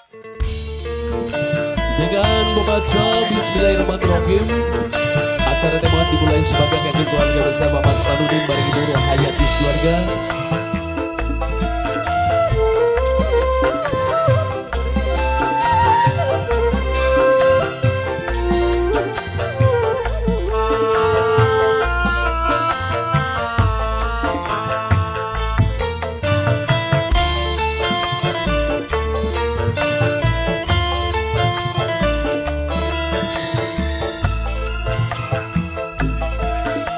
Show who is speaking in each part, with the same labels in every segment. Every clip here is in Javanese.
Speaker 1: Dengan membaca Bismillahirrahmanirrahim, acara tema dimulai sebagai kaki keluarga besar Bapak Sanudin bareng Ibu Rohayati keluarga.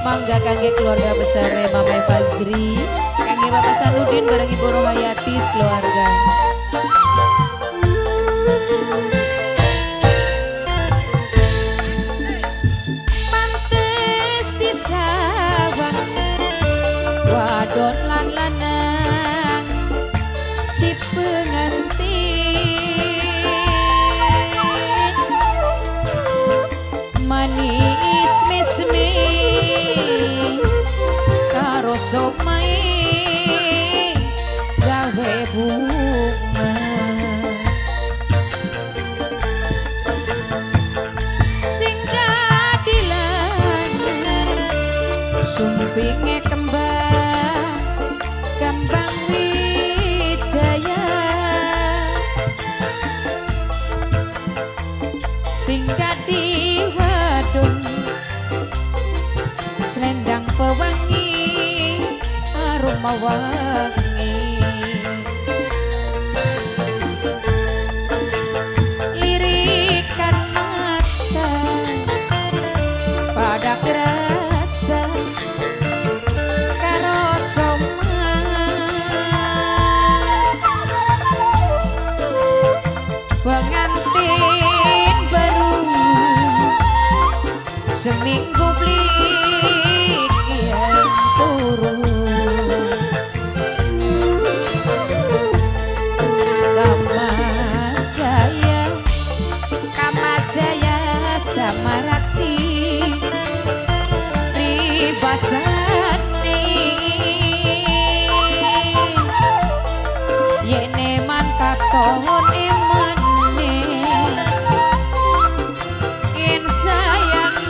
Speaker 2: Mangga kangge keluarga besar Mama Fazri, kangge Bapak Sanudin bareng Ibu Rohayati keluarga. Pantes disawang wadon lan lanang si pengantin manis mesme karo somai gawe bunga sing dadi lanang sumpinge kembang kembang wijaya sing dadi wadon selendang pewangi aroma wangi lirikan mata pada kerasa karo soma pengantin baru seminggu beli turun Kamajaya Samarakti pribasane yene man katon emane yen sayang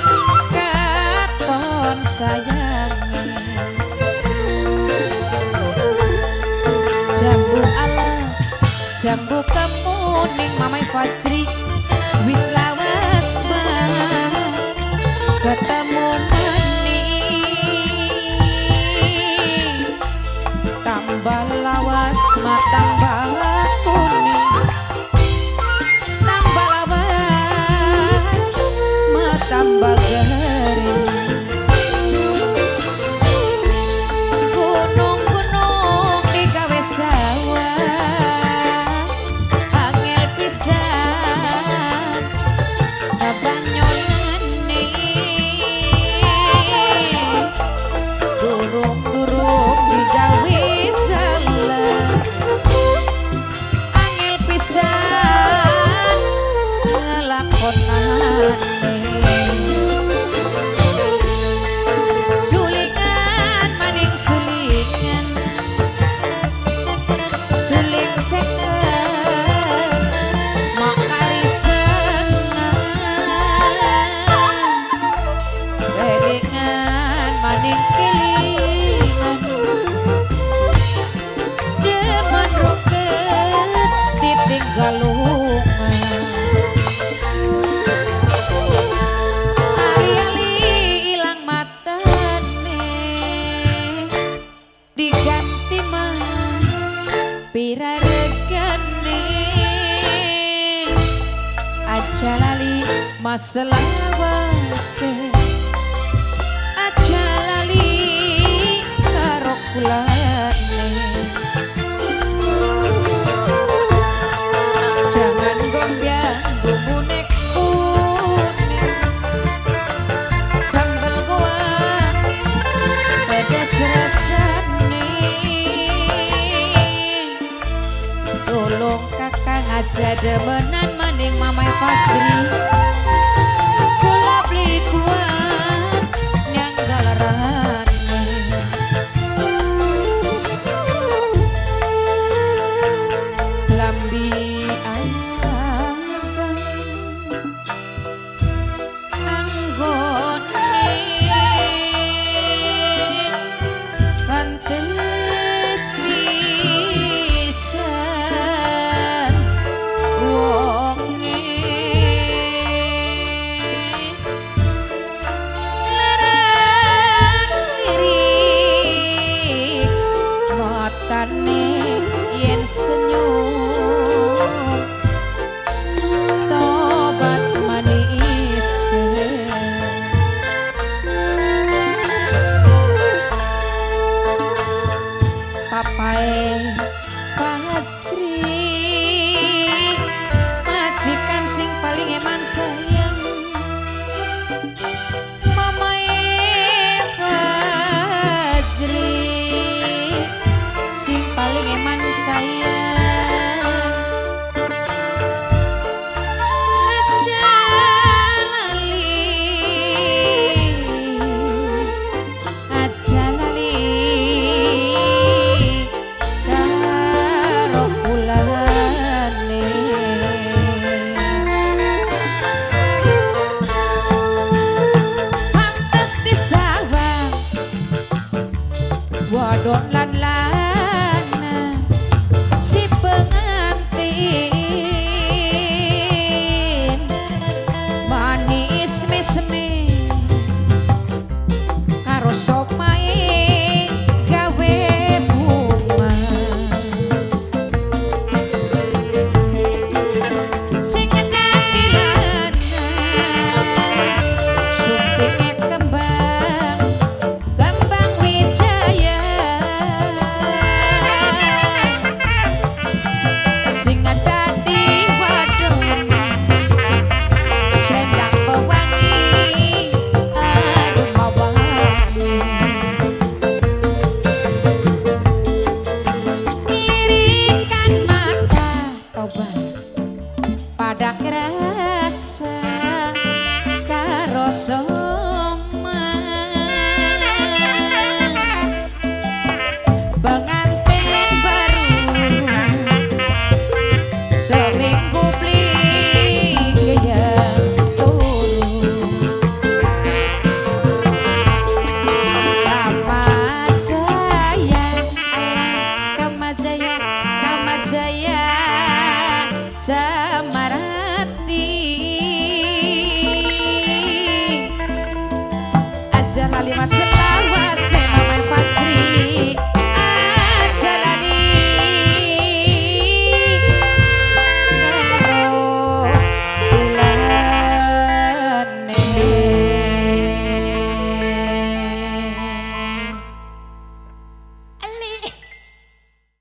Speaker 2: katon sayang jambu alas jambu kemuning Mamai Fajri wis lawas mah ketemu maning tambah lawas mah tambah kuning tambah lawas mah tambah garing gunung-gunung digawe sawah angel pisan banyonane durung-durung digawe salah angel pisan ngelakonane sulingan maning sulingan suling seker makari senang kelingan maning kelingan demen roket ditinggal lunga ali-ali ilang matane diganti mah pira regane aja lali masalah wase aja lali karo kulane jangan gombyang bumbune kuning sambel goa pedes rasane tolong kakang aja demenan maning Mamai Fajri kula beli kuat nyanggal rane lambi ayam Ora kerasa karo soma pengantin baru seminggu beli yang turu Kamajaya Kamajaya Kamajaya.